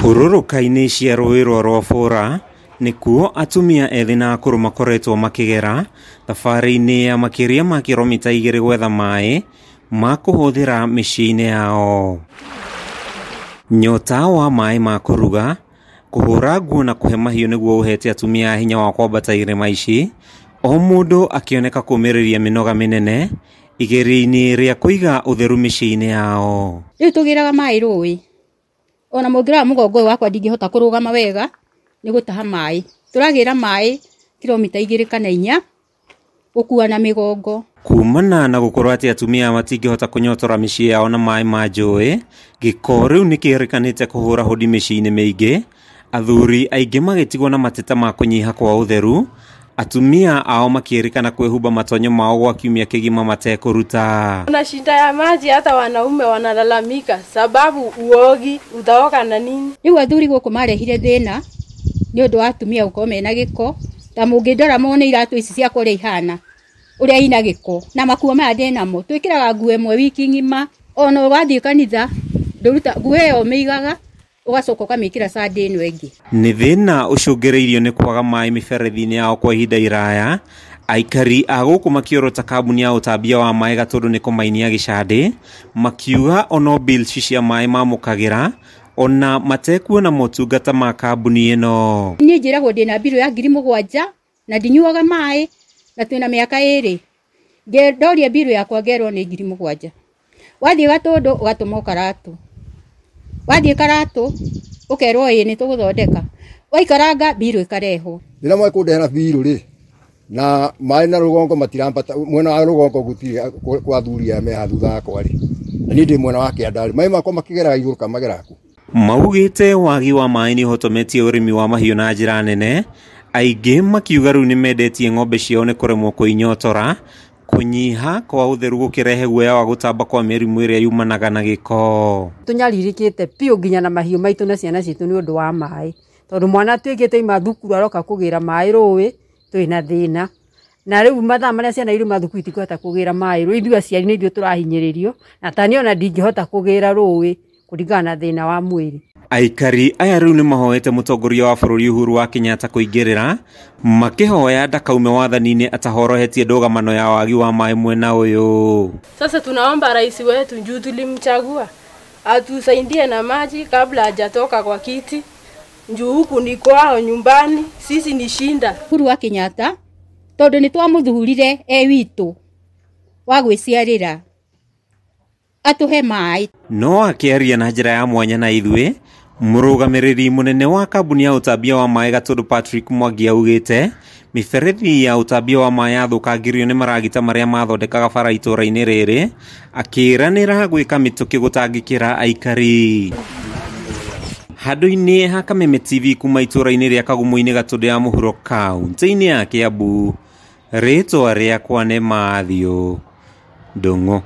Hurũrũka-inĩ cia rũĩ rwa Rwabũra nĩkuo atumia ethĩ na akũrũ makoretwo makĩgera thabarĩ-inĩ ya makĩria ma kiromita 2 gwetha maĩ ma kũhũthĩra mĩciĩ-inĩ yao. Nyota wa maĩ ma kũruga, kũhũra nguo na kũhe mahiũ nĩguo ũhete atumia hinya wa kwambata irĩma ici, o mũndũ akĩoneka kũmĩrĩria mĩnoga mĩnene igeria-inĩ rĩa kũiga ũtheru mĩciĩ-inĩ yao. Rĩu tũgĩraga maĩ rũĩ, ona mũngĩrora mũgongo ũyũ wakwa ndingĩhota kũrũgama wega nĩ gũtaha maĩ. Tũragĩra maĩ kiromita 2 kana 4 gũkua na mĩgongo. Kumana na gũkorwo atĩ atumia matingĩhota kũnyotora mĩciĩ yao na maĩ ma njũĩ, gĩko rĩu nĩkĩrĩkanĩte kũhũra hũdi mĩciĩ-inĩ mĩingĩ, athuri aingĩ magĩtigwo na mateta ma kũnyiha kwa ũtheru, atumia ao makĩrĩkana kwĩhumba matonyo mao gwa kiumia kĩgima matekũruta. Kuna shida ya maji, hata wanaume wanalalamika sababu uogi utaoga na nini. Rĩu athuri gũkũ marehire thĩna nĩ ũndũ wa atumia gũkorwo mena gĩko, ta mũngĩndora mone iratũ ici ciakwa ũrĩa ihana, ũrĩa ina gĩko na makuo maya ndĩnamo. Twĩkĩraga nguo ĩmwe wiki ng'ima, ona ũgathiĩ kanitha ndũruta nguo ĩyo ũmĩigaga ũgacoka ũkamĩkĩra Sunday ĩno ĩngĩ. Nĩ thĩna ũcũngĩrĩirio nĩ kwaga maĩ mĩberethi-inĩ yao kwa ihinda iraya, aikari a gũkũ makĩorota kambuni ya ũtambia wa maĩ Gatũndũ nĩ kũmainia gĩcandĩ, makiuga ono bills cia maĩ mamũkagĩra ona matekuona motungata ma kambuni ĩno. Niĩ njĩragwo ndĩna mbirũ ya 7,000 na ndinyuaga maĩ na twĩna mĩaka 2. Ndoria mbirũ yakwa ngerwo nĩ 7,000. Wathiĩ Gatũndũ ũgatũmwo Karatũ, wathiĩ Karatũ ũkerwo ĩĩ nĩ tũgũthondeka, waikaranga mbirũ ĩkarehwo. Rĩrĩa mwekũndehera mbirũ rĩ, na maĩ na rũgongo matirambata, mwena wa rũgongo gũtirĩ kwa athuri aya me haha thutha wakwa rĩ, na niĩ ndĩ mwena wa kĩanda rĩ, maĩ makwa makĩgeraga igũrũ kana mageraga kũ? Maugĩte wagi wa maĩ nĩ ũhotometie ũrĩmi wa mahiũ na njĩra nene, aingĩ makiuga rĩu nĩmendetie ng'ombe ciao nĩ kũremwo kũinyotora, kũnyiha kwa ũtheru gũkĩrehe guoya wa gũtamba kwa mĩrimũ ĩrĩa yumanaga na gĩko. Tũnyarirĩkĩte biũ nginya na mahiũ maitũ na ciana citũ nĩ ũndũ wa maĩ, tondũ mwana atuĩkĩte auma thukuru aroka kũgĩra maĩ rũĩ, twĩna thĩna. Na rĩu mathaa marĩa ciana irauma thukuru itikũhota kũgĩra maĩ rũĩ, ithuĩ aciari nĩ ithuĩ tũrahinyĩrĩrio, na ta niĩ ona ndingĩhota kũgĩra rũĩ kũringana na thĩna wa mwĩrĩ. Aikari aya rĩu nĩ mahoete mũtongoria wa bũrũri Uhuru wa Kenyatta kũingĩrĩra, makĩhoya ndakaume wathani-inĩ atahorohetie ndũgamano ya wagi wa maĩ mwena ũyũ. Sasa tunaomba rais wetu juu tulimchagua atusaidie na maji kabla hajatoka kwa kiti, juu huku ni kwao nyumbani, sisi ni shinda. Uhuru wa Kenyatta tondũ nĩ twamũthurire e witũ wa gwĩciarĩra atũhe maĩ. No akĩaria na njĩra ya mwanya na ithuĩ, mũrũgamĩrĩri mũnene wa kambuni ya ũtambia wa maĩ Gatũndũ Patrick Mwangi augĩte mĩberethi ya ũtambia wa maĩ yathũkangirio nĩ maragita marĩa mathondekaga bara itũũra-inĩ rĩrĩ, akĩĩranĩra gwĩka mĩtũkĩ gũtangĩkĩra aikari. Handũ-inĩ ha Kameme TV kuma itũũra-inĩ rĩa Kagumo-inĩ Gatũndũ ya mũhuro kaũntĩ-inĩ ya Kiambu, rĩtwa rĩakwa nĩ Matthew Ndung'u.